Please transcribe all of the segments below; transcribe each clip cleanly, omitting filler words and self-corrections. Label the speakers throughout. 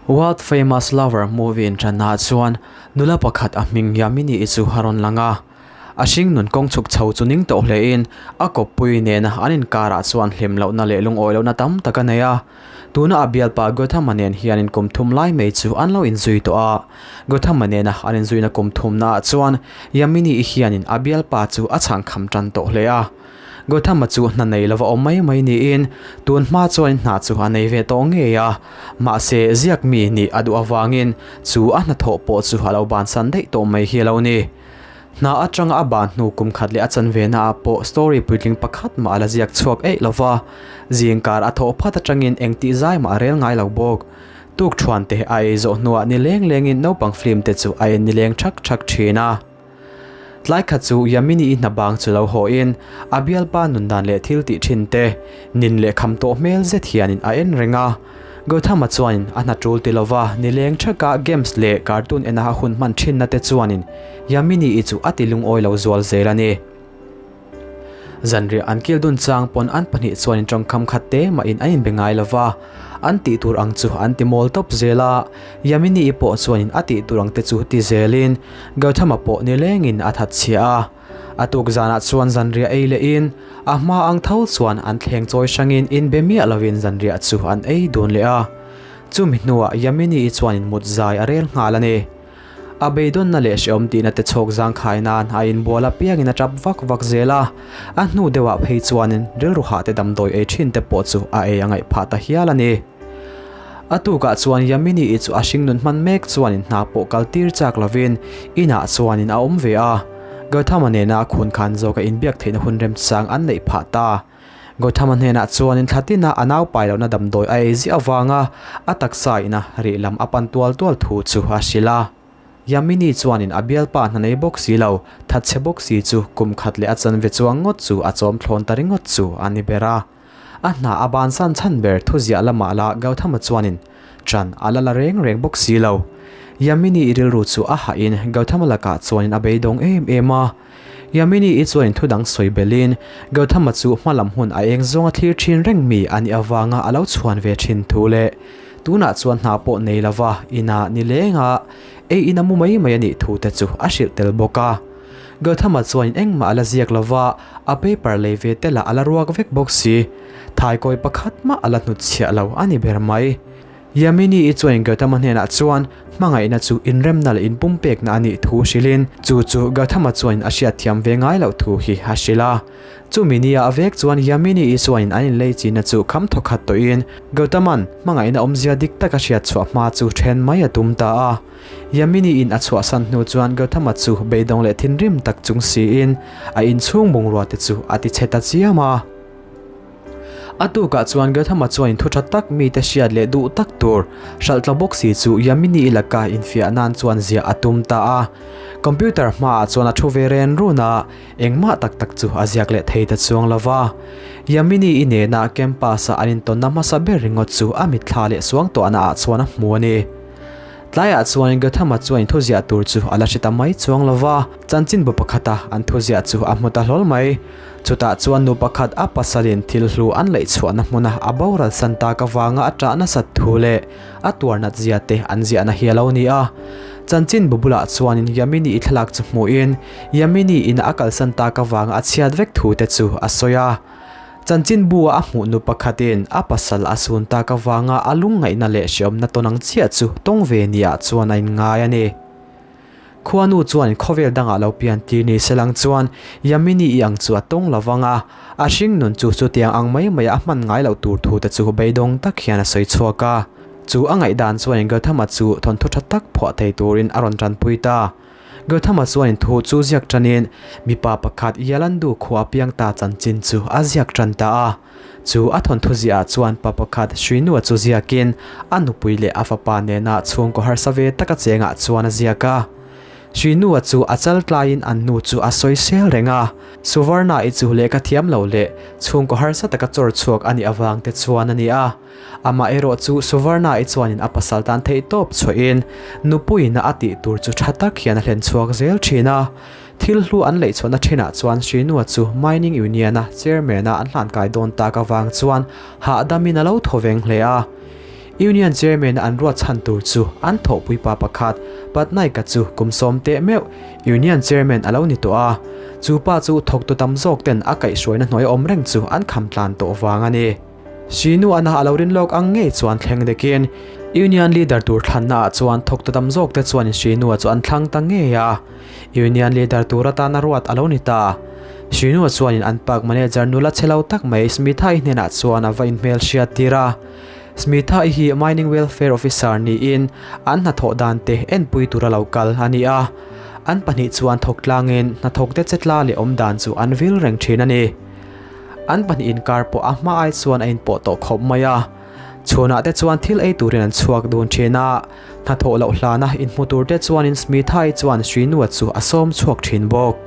Speaker 1: World Famous Lover movie inṭannaah chuan nula pakhat a hming Yamini i chu a rawn lang a. A hringnun kawng chhuk chho chu ning tawh hlein a kawppui nena an inkarah chuan hlim lohna leh lungawi lohna tam tak a nei a. Tuna a bialpa Gothama nen hianin kum thum lai mai chu an lo inzui tawh a. Gothama nena an inzuina kum thumnaah chuan Yamini i hianin a bialpa chu a chhangkham tan tawh hle a. Gothama chu hna nei lova awm mai mai niin tun hma chuan hna chu a nei ve tawh ngei a, mahse ziak mi nih a duh avangin chu a hnathawh pawh chu a lo bansan daih tawh mai hi a lo ni. Hna atanga a ban hnu kum khat leh a chanve naah pawh story puitling pakhat mah a la ziak chhuak eih lova, zingkar a thawh phat atangin engtih zai mah a rel ngai lo bawk. Tuk thuan te a ei zawh hnuah ni leng lengin naupang film te chu a en ni leng thak thak thin a. Tlai khat chu Yamini i hna bang chu lo haw in a bialpa nun dan leh thil tih thin te nin leh kham tawh hmel zet hian in a en reng a. Gauthama chuan in a hna tul ti lova nileng thaka games leh cartoon en a hun hman thin na te chuan in Yamini i chu a ti lungawi lo zual zel a ni. Zanriah an kil dun chang pawn an pahnih chuan in tawngkham khat te mah in an inbe ngai lova, an tih tur ang chu an ti mawl tawp zel a, Yamini i pawh chuan in a tih tur ang te chu ti zel in Gauthama pawh nileng in a that chhia a. A tuk zanah chuan zanriah ei leh in a hma ang tho chuan an thleng chawi hrang in inbe miah lo in zanriah chu an ei dun leh a. Chumi hnuah Yamini i chuan in mut zai a rel nghal a ni. A beidawnna leh hrehawm tihna te chhawk zangkhai nan a inbual apiangin a tap vak vak zel a, a hnu deuhah phei chuanin rilru hah te damdawi ei thin te pawh chu a ei a ngaih phah ta hial a ni. A tukah chuan Yamini-i chu a hringnun hman mek chuanin hna pawh kal tir chak lovin inah chuanin a awm ve a, Gauthama nena a khun khan zawka inbiak theihna hun remchang an neih phah ta. Gauthama hnenah chuanin thla tina a nau pai lohna damdawi a ei ziah avanga a taksa ina rih lam a pan tual tual thu chu a hrilh a. Yamini chuanin a bialpa hna nei bawk si lo, thatchhe bawk si chu kum khat leh a chanve chuang ngawt chu a chawm thlawn ta ringawt chu a ni ber a. A hna a bansan chhan ber thuziah lamah lah Gauthama chuanin ṭan a la la reng reng bawk si lo. Yamini i rilru chu a hahin Gauthama lakah chuanin a beidawng em em a. Yamini i chuan thu dang sawi belin Gauthama chu hma lam hun a eng zawnga thlir thin reng mi a nih avanga a lo chhuan ve thin thu leh tunah chuan hna pawh nei lova inah ni lenga ei in a mu mai mai a nih thu te chu a hrilh tel bawk a. Gauthama chuan engmah a la ziak lova a paper lei ve te lah a la ruak vek bawk si. Thaikawi pakhat mah a la hnutchhiah lo a ni ber mai. Yamini-i chuan Gautama hnenah chuan hmangaihna chu inremna leh inpumpekna a nih thu hrilhin, chu chu Gautama chuan a hriatthiam ve ngai loh thu hi a hrilh a. Chumi nia a vek chuan Yamini-i chuan an inlei chinna chu kham thawkhat tawhin Gautama'n hmangaihna awmzia dik taka hriatchhuah hma chu then mai a tum ta a. Yamini-in a chhuahsan hnu chuan Gautama chu beidawng leh thinrim tak chung siin a inchhung bungrua te chu a tichhe ta chiam a. A tukah chuan Gathama chuan thu tha tak mite hriat leh duh tak tur hralh tla bawk si chu Yamini laka infiah nan chuan ziah a tum ta a. Computer hmaah chuan a thu ve ren run a, engmah tak tak chu a ziak leh thei ta chuang lo va. Yamini i nena campus-a an intawnna hmasa ber ringawt chu a mitthla leh suang tawhna ah chuan a hmu a ni. Tlaiah chuan Gathama chuan thu ziah tur chu a la hre ta mai chuang lo va, chanchinbu pakhata an thu ziah chu a hmu ta hlawl mai. Chutah chuan nu pakhat a pasalin thil hlu an laih chhuahna hmuna a boral san tak avanga a ṭah nasat thu leh a tuar nat zia te an ziahna hi a lo ni a. Chanchinbu bulah chuanin Yamini i thlalak chu hmuhin Yamini ina a kalsan tak avanga a chhiat vek thu te chu a sawi a. Chanchinbu a a hmuh nu pakhatin a pasal a sun tak avanga a lungngaihna leh hreawmna tawn ang chiah chu tawng ve niah chuan a inngai a ni. Khuanu chuan khawvel dangah lo pian tir ni se lang chuan Yamini i ang chu a tawng lo vang a, a hringnun chu chutiang ang mai mai a hman ngai loh tur thu te chu beidawng tak hian a sawi chhuak a. Chu a ngaihdan chuan Gauthama chu thawnthu tha tak phuah thei turin a rawn tanpui ta. Gauthama chuan thu chu ziak tanin mipa pakhat Yalandu khua piang ta chanchin chu a ziak tan ta a. Chu a thawnthu ziahah chuan pa pakhat Srinua chu ziakin a nupui leh a fapa nena chhungkaw harsa ve taka chengah chuan a ziak a. Srinua chu a chal tlaiin an nu chu a sawi sel reng a. Suvarna-i chu lehkha thiam lo leh chhungkaw harsa taka chawr chhuak a nih avang te chuan a ni a. Amaherawh chu Suvarna-i chuanin a pasal tan theih tawp chhuahin nupuiina a tih tur chu tha tak hian a hlen chhuak zel thin a. Thil hlu an leih chhuahna thinah chuan Srinua chu Mining Union-a Chairman-a an hlankai dawn tak avang chuan hahdamin a lo thaw veng hle a. Union Chairman-a an ruat chhan tur chu an thawhpui pa pakhat Patnaik-a chu kum sawm teh meuh Union Chairman a lo ni tawh a, chu pa chu thawktu tam zawk ten a kaihhruaina hnuai awm reng chu an kham tlan tawh vang a ni. Srinuana a lo rin lawk ang ngei chuan thleng dekin Union Leader tur thlanna ah chuan thawktu tam zawk te chuan Srinua chu an thlang ta ngei a, Union Leader tur atana ruat a lo ni ta. Srinua chuanin an park manager nula chhe lo tak mai Smitha-i hnenah chuan a va inhmelhriat tir a. Smitha-i hi Mining Welfare Officer niin an hnathawh dan te enpui tura lo kal a ni a. An pahnih chuan thawk tlangin hnathawk te chetla leh awm dan chu an vil reng thin a ni. An pahnih inkar pawh a hma ai chuan a inpawh tawh khawp mai a. Chhunah te chuan thil ei turin an chhuak dun thin a, hnathawh loh hlana inhmu tur te chuanin Smitha-i chuan Srinua chu a sawm chhuak thin bawk.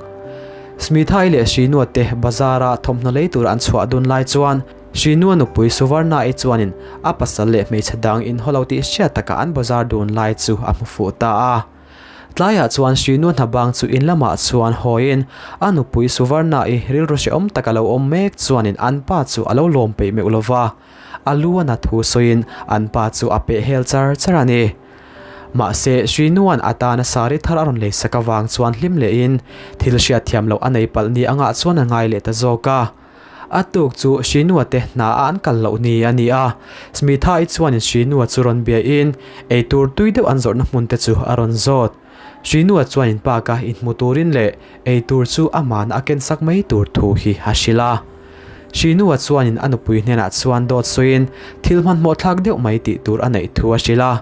Speaker 1: Smitha-i leh Srinua te bazara thawmhnaw lei tur an chhuah dun lai chuan Srinua nupui Suvarna-i chuanin a pasal leh hmeichhe dang inhaw lo tih hriat taka an bazar dun lai chu a hmu fuh ta a. Tlaiah chuan Srinua hnabang chu in lamah chuan hawiin a nupui Suvarna-i rilru hrehawm taka lo awm mek chuanin an pa chu a lo lawm peih meuh lo va, a lu a na thu sawiin an pa chu a peh hel char char a ni. Mahse, Srinua'n a tana sari thar a rawn leisak avang chuan hlim lehin thil hriatthiam loh a nei palh ni angah chuan a ngai leh ta zawk a. A tuk chu Srinua te hna a an kal loh ni a ni a, Smitha-i chuanin Srinua chu rawn biain eitur tui deuh an zawrhna hmun te chu a rawn zawt. Srinua chuanin park-a inhmu turin leh eitur chu amahna a kensak mai tur thu hi a hrilh a. Srinua chuanin a nupui hnenah chuan dawt sawiin thil hmanhmawh thlak deuh mai tih tur a neih thu a hrilh a,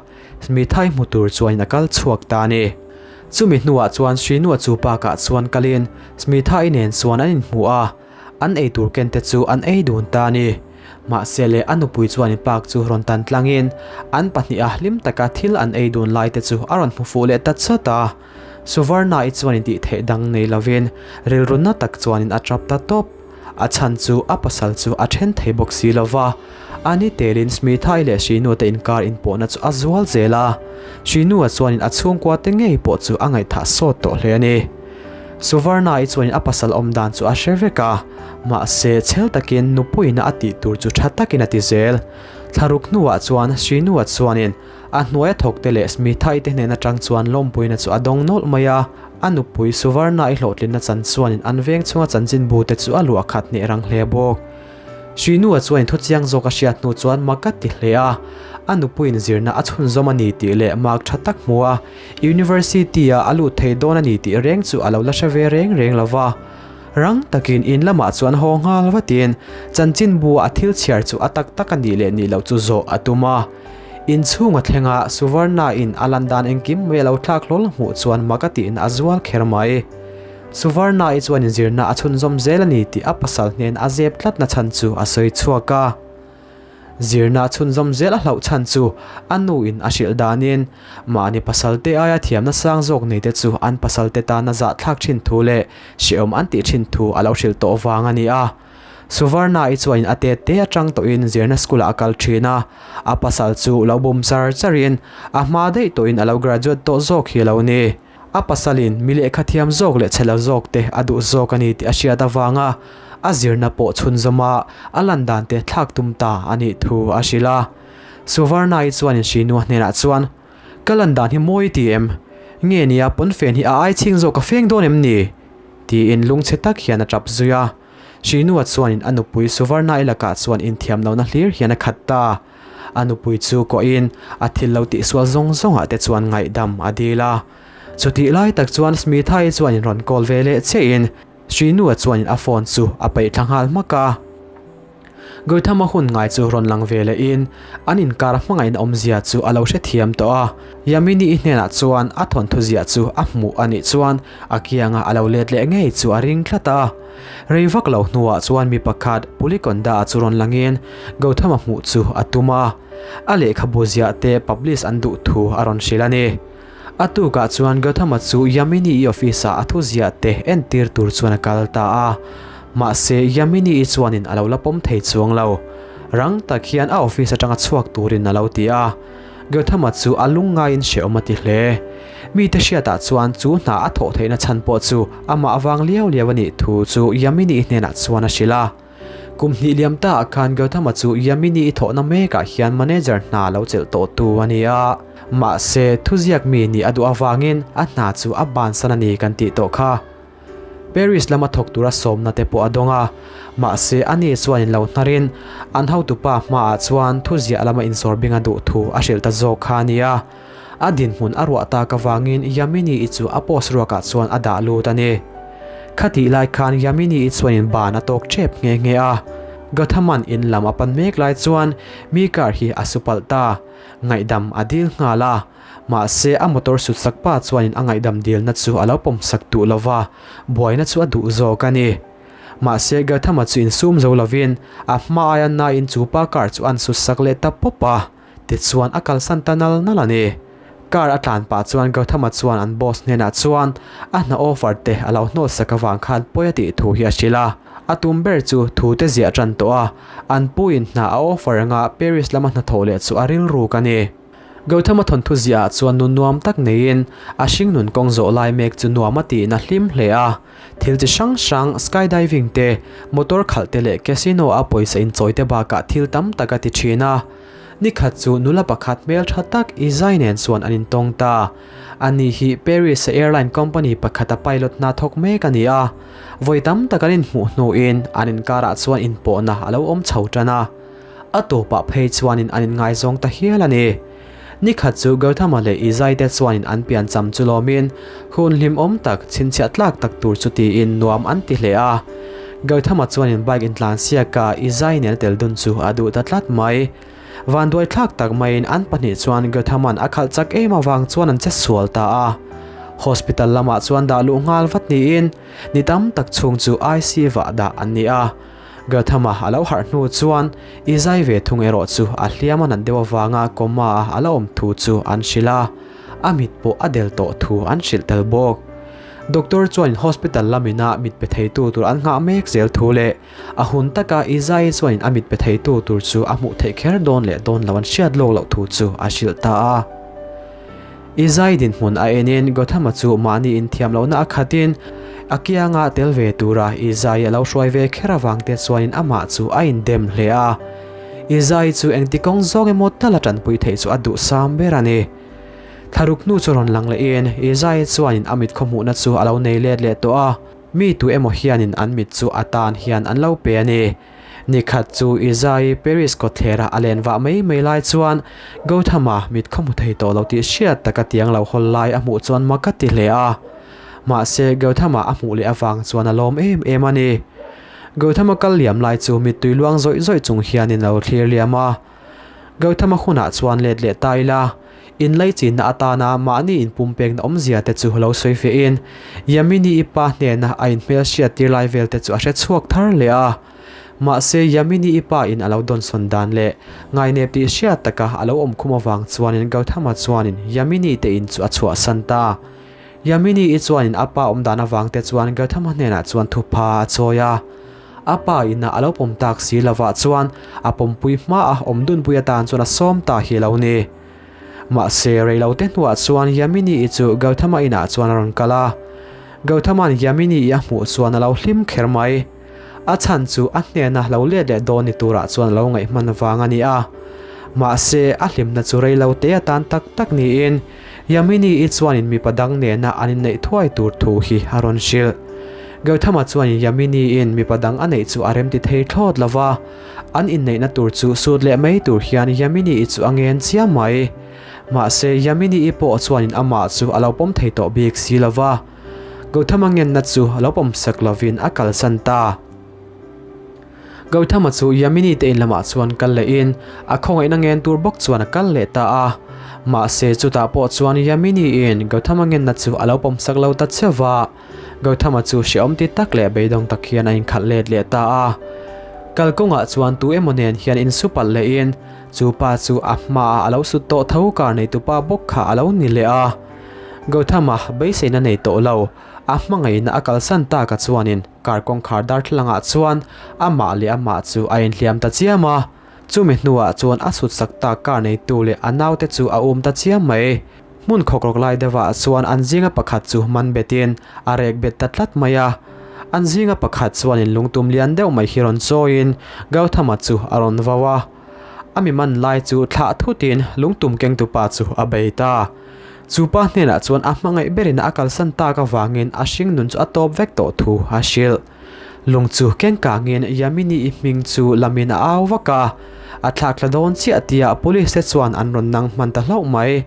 Speaker 1: Smitha-i hmu tur chuanin a kal chhuak ta a ni. Chumi hnuah chuan Srinua chu park-ah chuan kalin Smitha-i nen chuan an inhmu a. An eitur ken te chu an ei dun ta a ni. Mahse le a nupui chuan park chu rawn tan tlangin an pahniha hlim taka thil an ei dun lai te chu a rawn hmu fuh leh ta chawt a. Suvarna-i chuan intih theih dang nei lovin rilru na tak chuanin a tap ta tawp. A chhan chu a pasal chu a then thei bawk si lo va. A ni telin Smitha-i leh Srinu-a te inkar inpawhna chu a zual zel a. Srinu-a chuanin a chhungkua te ngei pawh chu a ngaihthah sawt tawh hle a ni. Suvarna-i chuanin a pasal awm dan chu a hre vek a, mahse chhel takin nupuina a tih tur chu tha takin a ti zel. Thlaruk hnuah chuan Srinua chuanin a hnuaia thawkte leh Smitha-i te hnen atang chuan lawmpuina chu a dawng nawlh mai a, a nupui Suvarna-i hlawhtlinna chan chuanin an veng chhunga chanchinbu te chu a luah khat hneh rang hle bawk. Srinua chuanin thuchiang zawk a hriat hnu chuan mak a ti hle a, a nupuiin zirna a chhunzawm a ni tih leh mark tha tak hmu a, University-ah a lut thei dawn a ni tih reng chu a lo la hre ve reng reng lo va. Rang takin in lamah chuan haw nghal vatin chanchinbu a thil chhiar chu a tak tak a nih leh nih loh chu zawh a tum a. In chhunga thlenga Suvarna-in a lan dan engkim mai a lo thlak hlawl hmuh chuan mak a tiin a zual kher mai. Suvarna-i chuan inzirna a chhunzawm zel a ni tih a pasal hnen a zep tlatna chhan chu a sawi chhuak a. Zirna chhunzawm zel a hlauh chhan chu a nuin a hrilh danin mahni pasalte aia thiamna sang zawk neite chu an pasalte tana zahthlak thin thu leh hrehawm an tih thin thu a lo hrilh tawh vang a ni a. Suvarna-i chuanin a tette atang tawhin zirna school-ah a kal thin a, a pasal chu lo bum char charin a hma daih tawhin a lo graduate tawh zawk hi a lo ni. A pasalin mi lehkha thiam zawk leh chhelo zawk te a duh zawk a ni tih a hriat avanga a zirna pawh chhunzawma a lan dan te thlak tum ta a nih thu a hrilh a. Suvarna-i chuanin Srinua hnenah chuan, Ka lan dan hi mawi i ti em? Nge nia pawnfen hi a ai chhing zawk a feng dawn em ni? tiin lungchhe tak hian a tap zui a. Srinua chuanin a nupui Suvarna-i lakah chuan inthiamlohna hlir hian a khat ta. A nupui chu kawhin a thil lo tihsual zawng zawngah te chuan ngaihdam a dil a. Chutih lai tak chuan Smitha-i chuanin rawn call ve leh chiahin Srinua chuanin a phone chu a peih thla nghal hmak a. Gauthama hun ngai chu rawn lang ve lehin an inkar hmangaihna awmzia chu a lo hrethiam tawh a. Yamini-i hnenah chuan a thawnthu ziah chu a hmuh a nih chuan a kianga a lo let leh ngei chu a ring tlat a. Rei vak lo hnuah chuan mi pakhat Pulikonda-a chu rawn langin Gauthama hmuh chu a tum a, a lehkhabu ziah te publish an duh thu a rawn hrilh a ni. A tukah chuan Gauthama chu Yamini-i office-ah a thu ziah te entir tur chuan a kal ta a, mahse Yamini-i chuanin a lo la pawm thei chuang lo. Rang tak hian a office atanga chhuak turin a lo ti a. Gauthama chu a lungngaiin hrehawm a ti hle. Mite hriatah chuan chu hna a thawh theihna chhan pawh chu amah avang liau liau a nih thu chu Yamini hnenah chuan a hrilh a. Kum hnih liam ta ah khan Gauthama chu Yamini i thawhna mek ah hian manager hna lo chelh tawh tu a ni a. Mahse, thuziak mi nih a duh avangin a hna chu a bansan a ni kan tih tawh kha. Paris lama thawk tura sawmna te pawh a dawng a, mahse ani chuan in lo hnarin an hotupa hmaah chuan thuziah lama insawr bing a duh thu a hrilh ta zawk kha a ni a. A dinhmun a ruah tak avangin Yamini-i chu a post ruakah chuan a dah lut a ni. Khatih lai khan Yamini-i chuanin ban a tawk tep nghe nghe a. Gautham-a'n in lam a pan mek lai chuan mi car hi a su palh ta. Ngaihdam a dil nghal a. Mahse, a motor sut sak pa chuanin a ngaihdam dilna chu a lo pawm sak duh lo va, buaina chu a duh zawk a ni. Mahse, Gauthama chu insum zo lovin a hma aia nain chu pa car chu an sut sak leh ta pawp a, tichuan a kalsan ta nal nal a ni. Car a tlan pah chuan Gauthama chuan an boss hnenah chuan a hna offer te a lo hnawl sak avang khan pawi a tih thu hi a hrilh a. A tum ber chu thu te ziah tan tawh a, an puin hna a offer anga Paris lama hnathawh leh chu a rilruk a ni. Gauthama thawnthu ziahah chuan nun nuam tak neiin a hringnun kawng zawh lai mek chu nuam a tiin a hlim hle a. Thil chi hrang hrang, skydiving te, motor khalh te leh casino a pawisa inchawi te bakah thil tam tak a ti thin a. Nikhat chu nula pakhat hmeltha tak Izai nen chuan an intawng ta. Ani hi Paris-a airline company pakhata pilot hna thawk mek a ni a. Vawi tam tak an inhmuh hnuin an inkarah chuan inpawhna a lo awm chho tan a. A tawpah phei chuanin an inngaizawng ta hial a ni. Nikhat chu Gauthama leh Izai te chuanin an piancham chu lawmin hun hlimawm tak, chhinchhiah tlak tak tur chu tiin nuam an ti hle a. Gauthama chuanin bike intlansiaka Izai nen a tel dun chu a duh ta tlat mai. Vanduai thlak tak maiin an pahnih chuan Gauthama'n a khalh chak em avang chuan an che sual ta a. Hospital lamah chuan dah luh nghal vat niin ni tam tak chhung chu ICU-ah dah an ni a. Gauthama a lo harh hnu chuan i zai ve thung erawh chu a hliam a nat deuh avanga coma a a la awm thu chu an hrilh a, a mit pawh a del tawh thu an hrilh tel bawk. Doctor chuan hospital lamina mit pe theitu tur an nghah mek zel thu leh a hun taka i zai chuanin a mit pe theitu tur chu a hmuh theih kher dawn leh dawn lo an hriat lawk loh thu chu a hrilh ta a. I zai dinhmun a enin Gauthama chu mahni inthiam lohna a khatin a kianga tel ve tura i zai a lo hruai ve kher avang te chuanin amah chu a indem hle a. I zai chu engti kawng zawng emaw tal a tanpui theih chu a duhsam ber a ni. Thlaruk hnu chu rawn lang lehin i zai chuanin a mit khawhmuhna chu a lo nei let leh tawh a, mi tu emaw hianin an mit chu a tan hian an lo pe a ni. Nikhat chu Izai Paris kawtthlera a len vah mai mai lai chuan Gauthama mit khaw hmu thei tawh lo tih hriat taka tiang lo hawl lai a hmuh chuan mak a ti hle a. Mahse Gauthama a hmuh leh avang chuan a lawm em em a ni. Gauthama kal liam lai chu mittui luang zawih zawih chung hianin a lo thlir liam a. Gauthama hunah chuan let leh ta ila, inlaichinna atana mahni inpumpekna awmzia te chu lo sawi fehin, Yamini-i pa hnena a inhmelhriat tir lai vel te chu a hre chhuak thar leh a. Mahse, Yamini-i pa in a lo dawnsawn dan leh ngainep tih hriat taka a lo awm khum avang chuanin Gauthama chuanin Yamini te in chu a chhuahsan ta. Yamini-i chuanin a pa awm dan avang te chuan Gauthama hnenah chuan thupha a chawi a. A pa ina a lo pawm tak si lovah chuan a pawmpui hmaa awm dunpui atan chuan a sawm ta hi lo ni. Mahse, reilote hnuah chuan Yamini-i chu Gauthama inah chuan a rawn kal a. Gauthama'n Yamini-i a hmuh chuan a lo hlim kher mai. A chhan chu a hnena lo let leh dawn ni turah chuan a lo ngaih hman vang a ni a. Mahse, a hlimna chu reilote atan tak tak niin Yamini-i chuanin mipa dang nena an inneih thuai tur thu hi a rawn hrilh. Gauthama chuanin Yamini-in mipa dang a neih chu a remti thei thlawt lo va, an inneihna tur chu sut leh mai tur hian Yamini-i chu a ngen chiam mai. Mahse, Yamini-i pawh chuanin amah chu a lo pawm thei tawh bik si lo va, Gauthama ngenna chu a lo pawm sak lovin a kalsan ta. Gauthama chu Yamini te in lamah chuan kal lehin a khawngaihna ngen tur bawk chuan a kal leh ta a. Mahse chutah pawh chuan Yamini in Gauthama ngenna chu a lo pawmsak lo ta cheu va. Gauthama chu hrehawm ti tak leh beidawng tak hian a inkhalh let leh ta a. Kalkawngah chuan tu emaw nen hian insu palh lehin chu pa chu a hmaah a lo sut tawh tho kar neitupa bawk kha a lo ni leh a. Gauthama beiseina nei tawh lo, a hmangaihna a kalsan tak a chuanin Car kawngkhar darthlalangah chuan amah leh amah chu a inhliam ta chiam a, chumi hnuah chuan a sut sak tak car neitu leh a naute chu a um ta chiam mai. Hmun khawkrawk lai deuhah chuan an zinga pakhat chu man betin a rek bet ta tlat mai a. An zinga pakhat chuanin lungtum lian deuh mai hi rawn chawiin Gauthama chu a rawn vau a. A mi man lai chu thlah thutin lungtum kengtupa chu a bei ta. Chu pa hnenah chuan a hmangaih berin a kalsan tak avangin a hringnun chu a tawp vek tawh thu a hrilh. Lung chu keng kangin Yamini-i hming chu lamin a au vak a, a thlak thla dawn chiah tia police te chuan an rawn nang hman ta hlauh mai.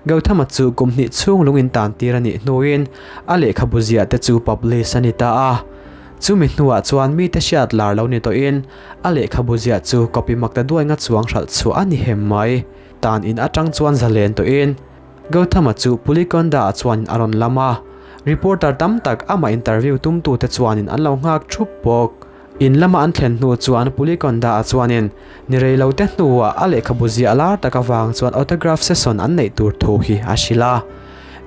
Speaker 1: Gauthama chu kum hnih chhung lung in tan tir a nih hnuin a lehkhabu ziah te chu publish a ni ta a. Chumi hnuah chuan mite hriat lar lo ni tawhin a lehkhabu ziah chu copy mak ta duai nga chuang hralh chhuah a ni hem mai. Tan in atang chuan zalen tawhin Gauthama chu Pulikonda-ah chuanin a rawn lam a, reporter tam tak amah interview tumtute chuanin an lo nghak thup bawk. In lama an thlen hnu chuan Pulikonda-ah chuanin ni rei lo te hnuah a lehkhabu ziah lar tak avang chuan autograph session an neih tur thu hi a hrilh a.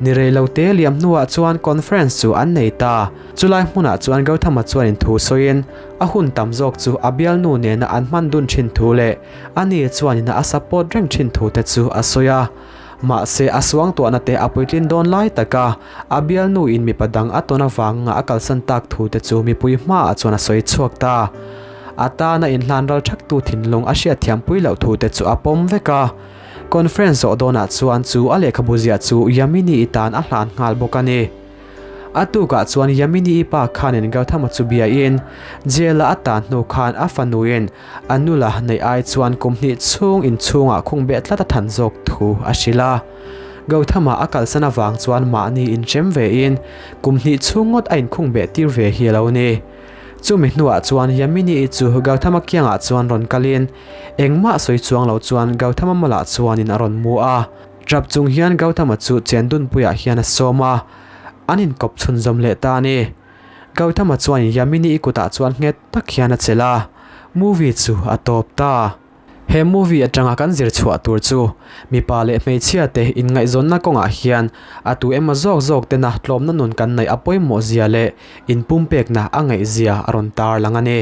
Speaker 1: Ni rei lo te liam hnuah chuan conference chu an nei ta. Chulai hmunah chuan Gauthama chuanin thu sawiin a hun tam zawk chu a bialnu nena an hman dun thin thu leh ani chuanin a support reng thin thu te chu a sawi a. Mahse, a suangtuahna te a puitlin dawn lai taka a bialnu in mipa dang a tawn avanga a kalsan tak thu te chu mipui hmaah chuan a sawi chhuak ta. A tana inhlan ral thaktu thinlung a hriatthiampui loh thu te chu a pawm vek a. Conference zawh dawnah chuan chu a lehkhabu ziah chu Yamini-i tan a hlan nghal bawk a ni. A tukah chuan Yamini-i pa khanin Gauthama chu biain jail-a a tan hnu khan a fanuin a nula neih ai chuan kum hnih chhung inchhungah khung beh tlat a than zawk thu a hrilh a. Gauthama a kalsan avang chuan mahni inhrem vein kum hnih chhung ngawt a inkhung beh tir ve hi a lo ni. Chumi hnuah chuan Yamini-i chu Gauthama kiangah chuan rawn kalin engmah sawi chuang lo chuan Gauthama mawlah chuanin a rawn mu a. Trap chung hian Gauthama chu Chendunpuiah hian a sawm a, an inkawp chhunzawm leh ta a ni. Gauthama chuan Yamini-i kutah chuan nghet tak hian a chelh a, movie chu a tawp ta. He movie atanga kan zir chhuah tur chu mipa leh hmeichhia te inngaihzawnna kawngah hian a tu emaw zawk zawk tena tlawmna nun kan neih a pawimawh zia leh inpumpekna a ngaihzia a rawn tarlang a ni.